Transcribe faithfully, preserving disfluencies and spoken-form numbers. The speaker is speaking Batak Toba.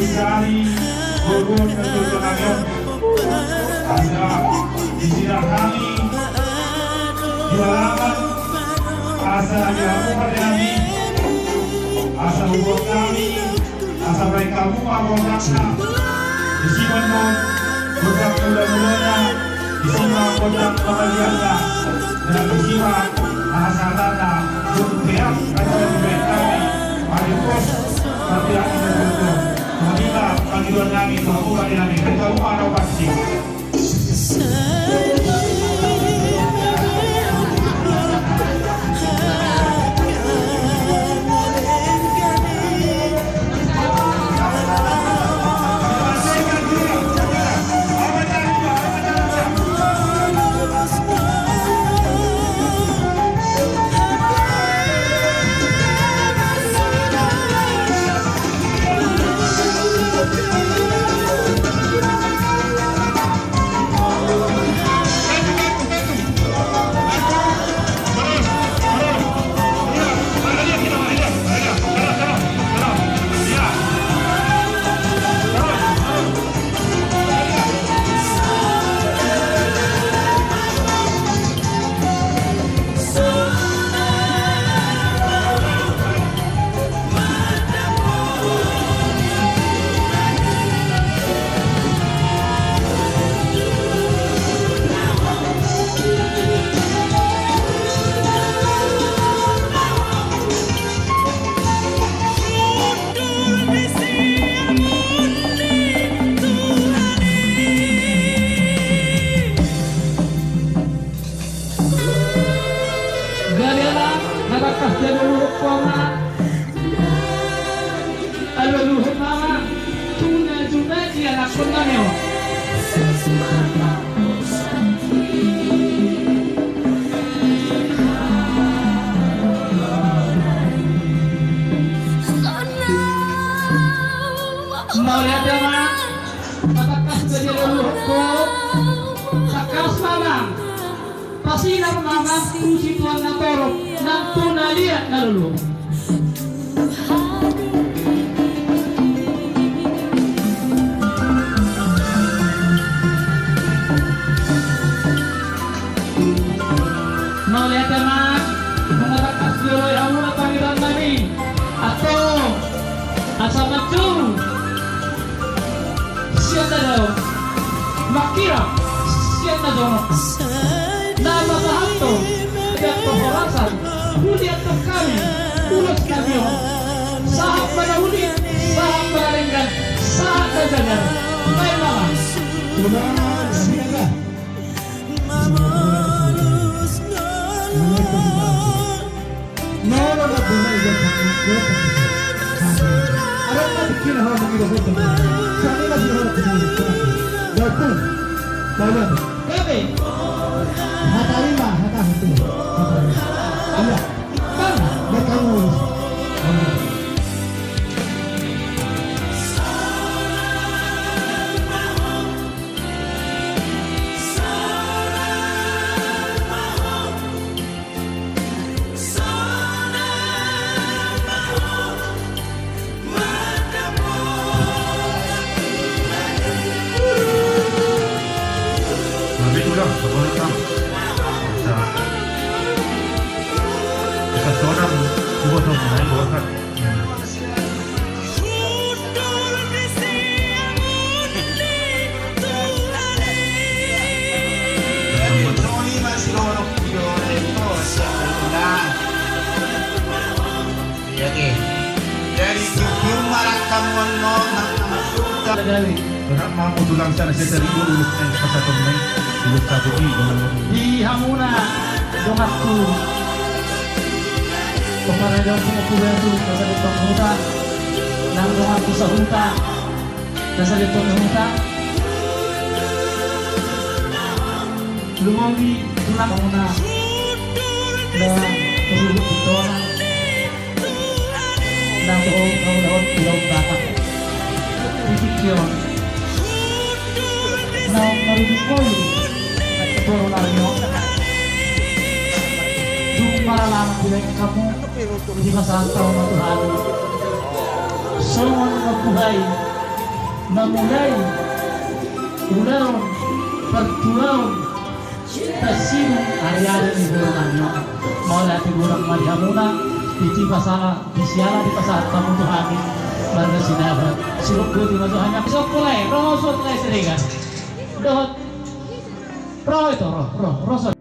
Sari, borbor na toltonami on. Asa disi hami di halaman, asa di hamu pardehami, asa huboan hami, asa baen hamu ma borhatna. Disi ma gondang mula-mulana, disi ma gondang pangalianna, dan disi ma hasahatanna. Dung peak na dibaen hami, adi pos, tapi adi na gondang. Mauliate ma pangidoan nami tu hamu pardehami, baen hamu ma na pansing. Gabe ala na tangkas dialualuhon ho ma. Alualuhon ma tu na jumadi anakkon nami on. Mauliate ma. Na tangkas dialualuhon ho. Tangkas ma. Pasinar ma tu situan na torop nang tu na liat na lolo. Mauliate ma. Nunga tangkas dioloi hamu na pangidoan nami. Antong asa manjou sian na dao, mangkirap sian na jonok. Na pasahathon, diantong horasan, huliathon hami ulos nami on. Sahat ma na uli, sahat ma na denggan, sahat na jagar. Baen ma. Jadi, jadi jujur ma rangkam on, nang. Berat ma, tulang sana saya tadi dulu, eh, pas satu menit, dulu satu di, di hamuna, donganku. Pemarahan pengepul itu, masa depan muda, nang donganku sahuta. Dasar dia pun minta. Lumobi tulang muna. Dan perlu ditonang. Dan tahu, tahu, tahu, tahu, Batak. Titik kion. Nah, mari dikoi. Nanti baru lari, no. Cuma lama tidak kamu. Di masa tahun Tuhan. Songon na buhai. Mamulai ulaon partuaon tarsibung ari-ari ni bulan on. Mauliate godang ma di hamuna, di tipa sala di siala dipasahat hamu tu hami marga Sinaga. Sirok boti ma tu hami. Sokko lae, ro sot lae Siregar. Dohot. Ro ito, ro, ro, ro sot.